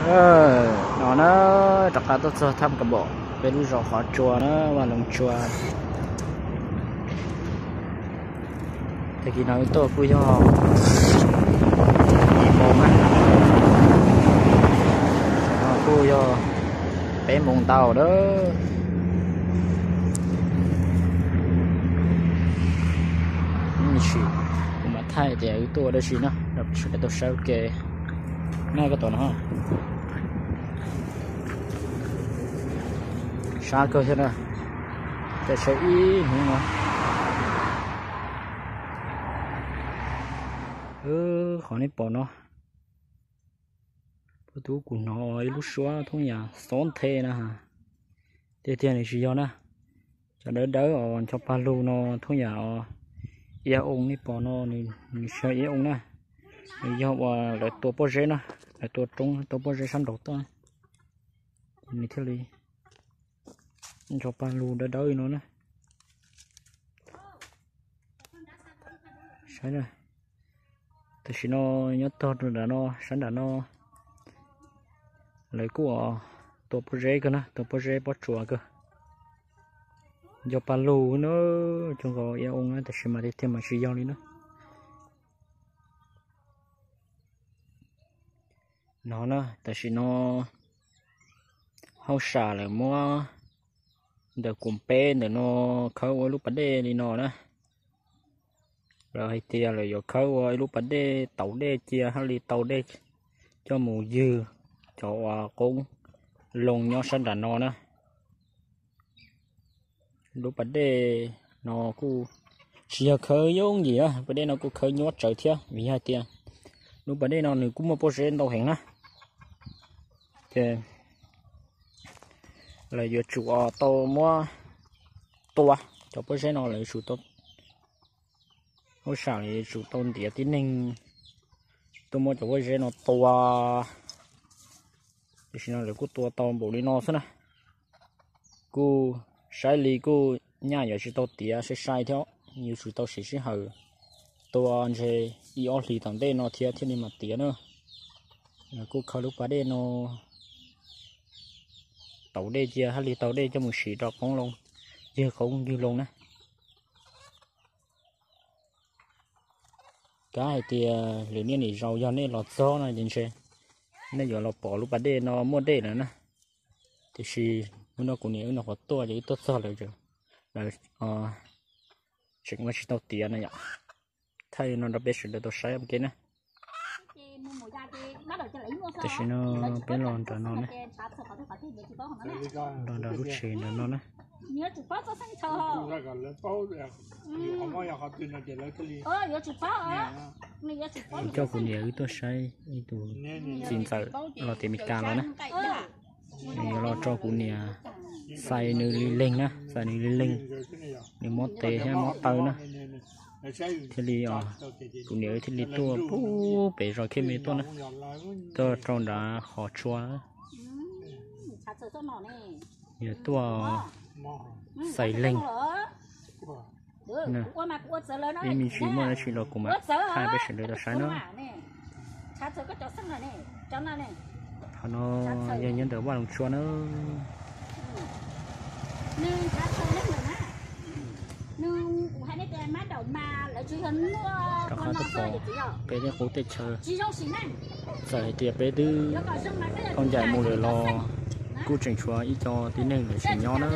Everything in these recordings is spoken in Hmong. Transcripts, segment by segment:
No na, rov qab tuaj txog Thaj Kav Npom, peb lub zos Qhov Tsua na, Vaj Loos Tsua. Tag kis no wb tuaj kuj yog ib moos na, no kuj yog peb moos ntau lawm. Sim kuv mam thaij tias wb tuaj ua dab tsi na, sawv daws tau saib ua ke. Nyob koj tom no, sab kawg thiab na, tseem saib ib hnub no. Qhov nej pom no, puag tub kuv hnov ib lub suab thoob yam xob nthe na, tiag tiag nws tsis yog na. Cov dawb dawb os, ncho pag lug no thoob yam os, ia oo nej pom no, nws tsis yog ia oo na, nws yog uas lawv tua pob zeb na, lawv tua roob tua pob zeb sab nraud tuaj, nws thiaj li ncho pag lug dawb dawb li no na. Saib na, tam sim no nyob tog rau nram no, sab nram no lawv kuj tua pob zeb kawg na, tua pob zeb pob tsuas kawg. Nco paj lug na, cov nkaus ia oo na, tab sis mas tiag tiag mas tsis yog li na. No na, tam sim no hauj sam lawv muab ntawm kum peb ntawm no khawb ua lub pas dej li no na. Lawv hais tias lawv yuav khawb ua ib lub pas dej tauv dej cia hab li tau dej coj mus ywg cov uas qoob loo nyob sab nram no na. Lub pas dej no kuj tsis yog khawb yooj yim, pas dej no kuj khawb nyuaj tsawv thiab, vim yog hais tias lub pas dej no nws kuj muaj pob zeb ntau heev na. Ces lawv yuav tsum tau muab tua cov pob zeb no, lawv yuav tsum tau, hauj sam lawv yuav tsum tau ntiav tib neeg tuaj muab cov pob zeb no tua. Tam sim no lawv kuj tua tau npaum li no xwb na. Kuj saib li kuj nyaj yuav tsis tau tiav sai sai thiab, yuav tsum tau siv sij hawm tua ntshe ib ob hlis tom ntej no thiab thiaj li mam tiav na. Lawv kuj khawb lub pas dej no tauv dej cia hab li tau dej coj mus siv rau qoob loo, ywg qoob ywg loo na. Kab hais tias lwm niaj nim zaus yog nej los txog no ces ntshe nej yuav los pom lub pas dej no muaj dej lawm na. Tiam sis hnub no kuv niam wb nov qhuav tuaj ces wb tuaj txog lawm, lawv tseem ua tsis tau tiav na yom. Thaij no rau peb sawv daws tau saib ua ke na. Tam sim no peb los nram no na, los nram lub tsev nram no na. Kuv coj kuv niam wb tuaj saib ib tug txiv ntxawm los tim Meskas los na. Nws yuav los tso kuv niam xais nws li leeg na, xais nws li leeg, nws mob tes thiab mob taw na. Thiaj li os, kuv niam wb thiaj li tuaj pub pem zos Khej Me tuaj na, tuaj rau nrad Qhov Tsua. Yog tuaj xais leeg. Ib me ntsis muaj dab tsi los kuv mam thaij peb sawv daws tau saib na. Qhov no yog nyob ntawm Vaj Loos Tsua na. Rov qab tuaj pom peb tej qub tej chaw, txawm hais tias peb twb tau ncaim mus lawm los kuj tseem tshuav ib co tib neeg lawv tseem nyob na,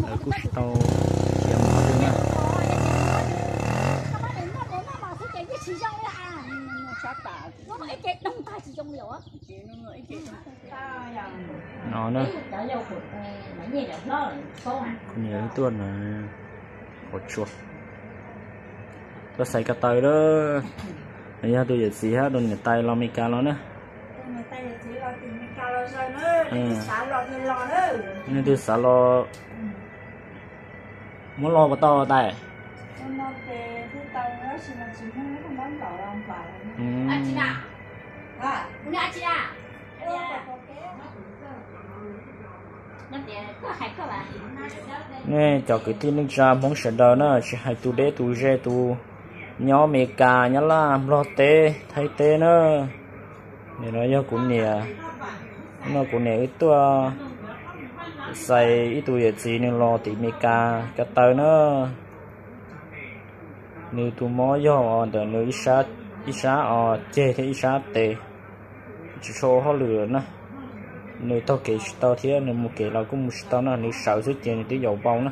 lawv kuj tsis tau khiav mus qhov twg na. No na, kuv niam tuaj na, Qhov Tsua, tuaj xais ko taw lawm. Nws yog tus yawm txiv hab tus niam tais los Meskas los na. Nej twg xav los, muab los puas tau tais? Nej cov kwv tij neej tsa Hmoob sawv daws na, tsis hais tus deb tus ze, tus nyob Meskas, Nyab Laj, Nplog teb, Thaib teb na, Nim no yog kuv niam, no kuv niam wb tuaj xais ib tug yawm txiv nws los tim Meskas ko taw na. Nws tus mob yog ntawm nws ib sab os ceg thiab ib sab tes, tsis tshua ua hauj lwm na. Nws taug kev tsis tau thiab nws mus kev los kuj mus tsis tau na, nws sawv xwb ces nws twb yaum vau na.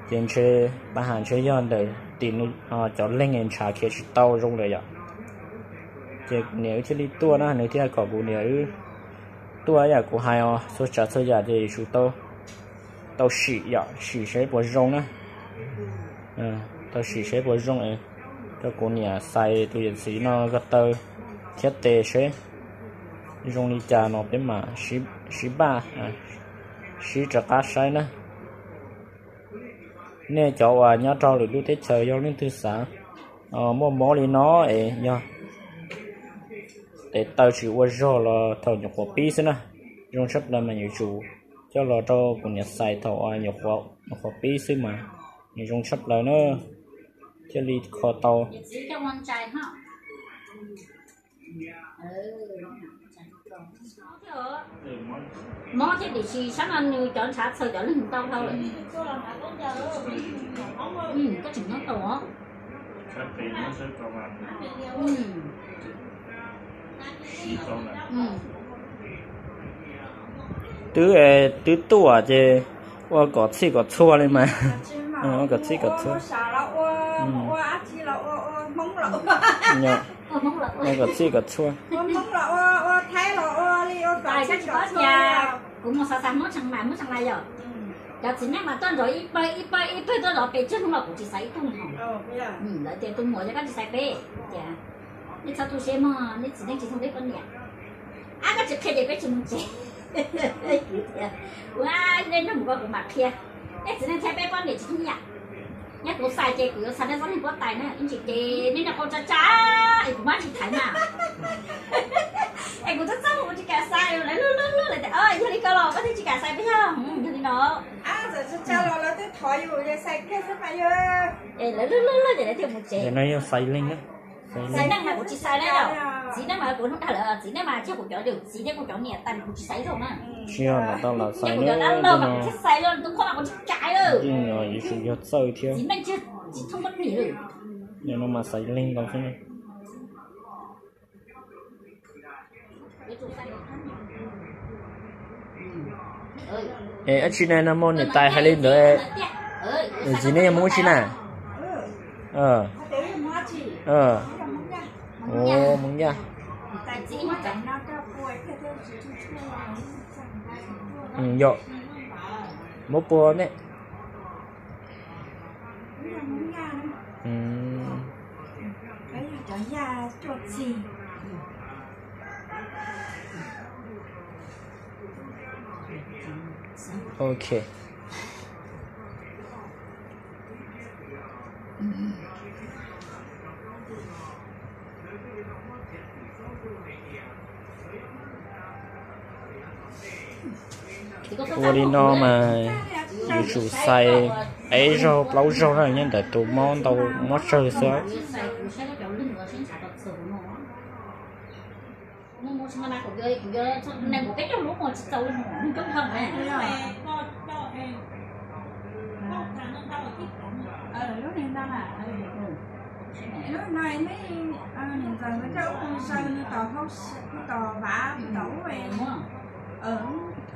Ces ntshe, pab has ntshe yog ntawm tim nws cov leeg ntshav khiav tsis tau zoo lawm yom. Ces kuv niam wb thiaj li tuaj na, nws thiaj kom kuv niam wb tuaj yam kuv hais os, txhua tsav txhua yam ces yuav tsum tau sim yom, sim seb puas zoo na. Tau sim seb puas zoo es rau kuv niam xais tus yawm txiv no ko taw thiab tes seb zoo li cas no peb mam sib npaj, sib rov qab saib na. Nej cov uas nyob rau lwm lub teb chaws yog leej twg xav muaj mob li no es yog tes taw tsis ua zog los thaum nyuam qhuav pib xwb na, zoo tshaj plaws mas yuav tsum coj los rau kuv niam xais thaum nyuam qhuav pib xwb mas nws zoo tshaj plaws na. Thiaj li kho tau. Mob thiab tiam sis sab no nws cov ntshav txhaws cov neeg ntau dhau lawm. Koj tseem nyob tau os. Twb, twb tuaj ces ua kom txhij kom txhua li mas. Ua kom txhij kom txhua. Ua kom txhij kom txhua. Kuv mus xav xav Hmoob Tseem Maim, Hmoob Tseem Maim yom. Cov txiv neej mas tuaj nrog ib pawg ib pawg ib pawg tuaj zov pes tsawg hnub los kuv tsis xav ib tug li hos. Lawv tias tus muam yog koj tsis xav peb, tias nej txhob tu siab mog, nej txiv neej tsis thooj peb poj niam. Ab, koj tsis qhia ces peb tsis mus tsev. Kuv tias, ua, nej nrog mus ko kuv mam qhia. Nej txiv neej thiab peb poj niam tsis thooj yam. Yog kuv xais ces kuv yuav txhais nej txoj neeg huab tais na, ib ntsis ces nej noj qau tsa tsa es kuv mam tsis thaiv na. Es kuv txaj txaj muag kuv tsis kam xais, lawv luag luag luag lawv tias, yog li ko los koj thiaj tsis kam xais peb yog, yog li no. Es lawv luag luag luag ces lawv thiaj mus tsev. Txiv neej mas kuv tsis xais na, txiv neej mas kuv hnub dag lawm, txiv neej mas tsis yog kuv cov yawm txiv thiab kuv cov niam tais kuv tsis xaiv zoo na. Tsis yog lam tau lam xais na, xais los tus khuaj mas kuv tsis kam lawm. Yeej yuav tsum yog txawj thiab. Txiv neej tsis thooj poj niam li. Nim no mas xaiv leej ntau xwb. Es ab tsi ne no muaj niam tais hais li ntawd, niam txiv nej yog Hmoob tsi na? Hmoob Yaj. Yog, muab pua ne. Ok. Ua li no mas yuav tsum xais peb zaug plaub zaug na, nyob ntawm tus mob ntau mob tsawg xwb.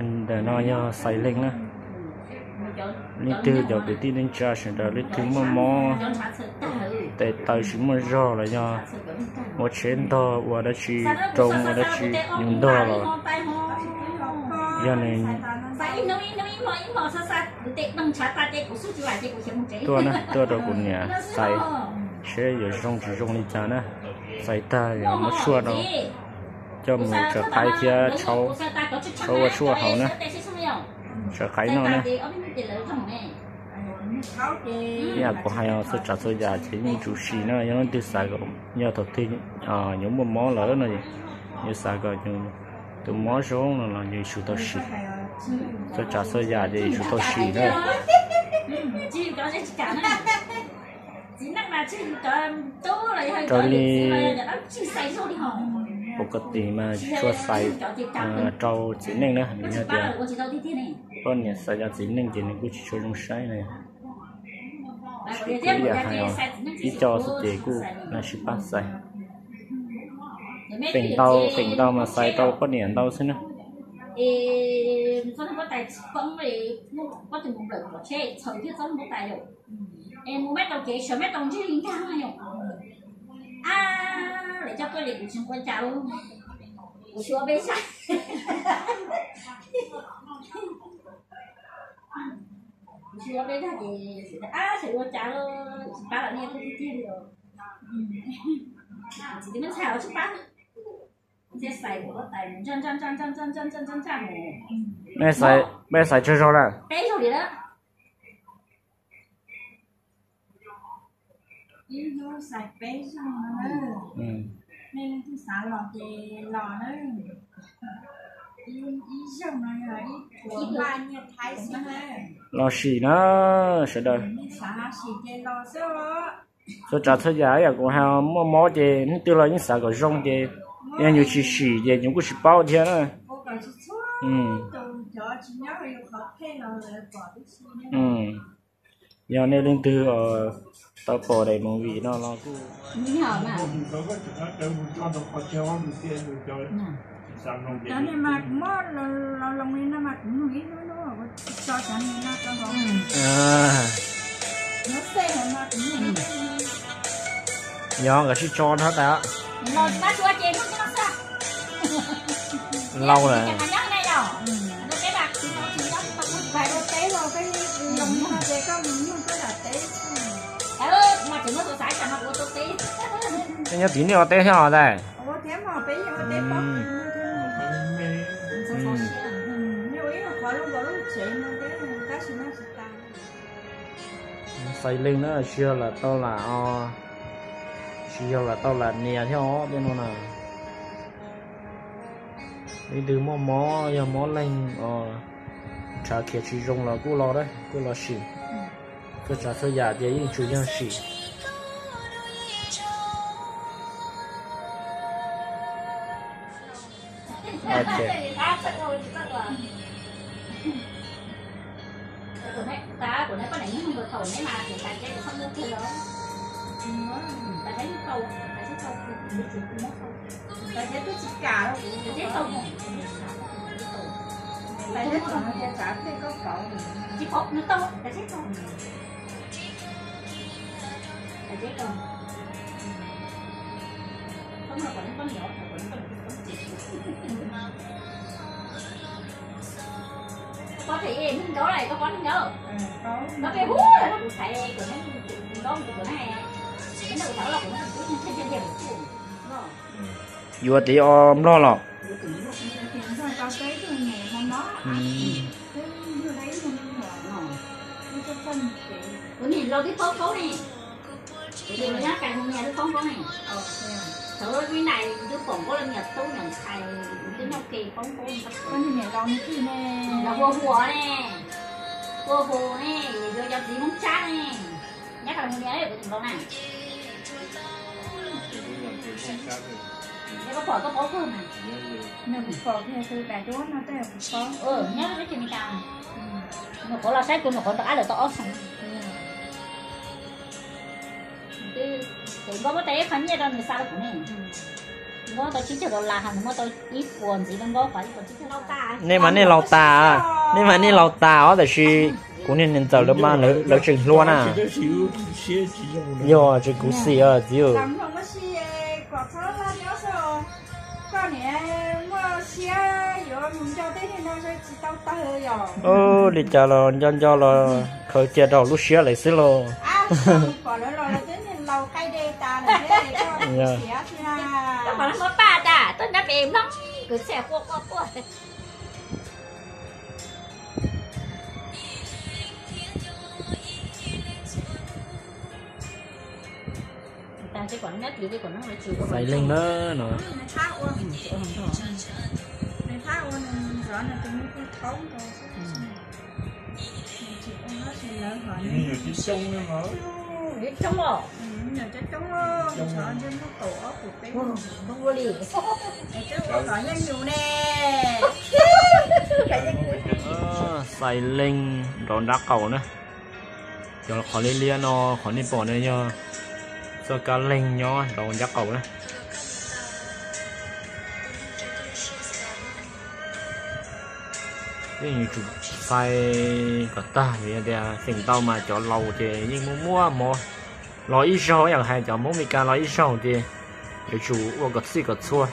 Ntawm no yog xais leej na. Leej twg cov kwv tij neej tsa sawv daws leej twg muaj mob tes taw tsis muaj zog los yog ua tsheb ntog ua dab tsi rau ua dab tsi yus ntog los yog nws tuaj na, tuaj rau kuv niam xais seb yuav zoo tsis zoo li cas na. Xais tag yuav muab tshuaj rau, coj mus tsaws qaiv thiab tshau ua tshuaj haus na, tsaws qaiv noj na. Yam kuv hais txhua tsav txhua yam ces yeej tsum sim na, yog leej twg xav kom yog thaum twg yuav muaj mob lawm no, yus xav kom tus mob zoo no los yus tsum tau sim. Txhua tsav txhua yam ces yus tsum tau sim na. Raws li Pub koj tis mas tsis tshua xaiv rau txiv neej na, vim yog tias poj niam xaiv rau txiv neej ces nws kuj tsis tshua zoo saib na. Ib yam hais os, ib co xwb ces kuj na sib pab xaiv. Feem ntau, feem ntau mas xaiv rau poj niam ntau xwb na. Nej xaiv tsawg zaug na? Ib hnub xaiv peb zaug no na. Nej leej twg xav los ces los na. Ib zaug no yog ib puas nyiaj Thaib xwb na. Los sim na sawv daws. Nej xav sim ces los xwb os. Txhua tsav txhua yam ib yam kuv hais, muaj mob ces leej twg los yeej xav kom zoo ces yog yus tsis sim ces yus kuj tsis paub thiab na. Yog nej leej twg tau pom daim movie no los kuj Yog nkawd sib tso dhau tas. Lauj lawm. Nyob tim nej ua teb thiab os tais? Xaiv leej na, tsis yog lam tau lam, tsis yog lam tau lam nias thiab os tej no na. Leej twg muaj mob, yog mob leeg, ntshav khiav tsis zoo los kuj los, kuj los sim. Txhua tsav txhua yam ces yeej tsuas yog sim. Yuav tiv o nplog los? Kuv niam laus twb paub paub ne. Kuv niam laus nyob California twb paub paub ne. Thaum ub Vib Nais twb pom Nkauj Los Niam tub niam ntxhais twb nyob ke paub paub. Los Hua Huas ne, Hua Huas ne, yuav cov txiv Hmoob Tsab ne, nyob California kuv tus laus na. Koj pom koj paub kawg mas. Nws kuv pom kiag tus daim duab no tej kuv paub. Nyob lub tsev Meskas. Nws qhuav los saib kuv, nws qhuav nrog ab lawv tau ob xyoos. Ces Nkauj muab tau ib qho nyiaj rau nws xa rau kuv ne. Nkauj tau tsib caug dollar, nws muab tau ib puas ntxiv rau Nkauj, qhov ib puas tsib caug dollar. Nej mas nej laus tas, nej mas nej laus tas os, tab sis kuv niag niam ntxawm lawv mas lawv tseem hluas na. Yog tseem khuv xim txiv. Li cas los nco nco los khaws cia rau lub siab lawm xwb lauj. Koj pom lawv muab paj tas, tuaj nyob pem Hmoob, kwv txhiaj quaj quaj quaj. Xaiv leej na no. Coob os. Coob li. Xais leeg nrov nrab qaum na. Cov qhov liab liab no, qhov nej pom no yog txoj kab leeg nyob nrov nrab qaum na. Yeej yuav tsum xais kom tag, vim tias feem ntau mas cov laus ces yeej muaj muaj hmo los ib zaug, yam hais cov Hmoob Meskas los ib zaug ces yuav tsum ua kom txhij kom txhua.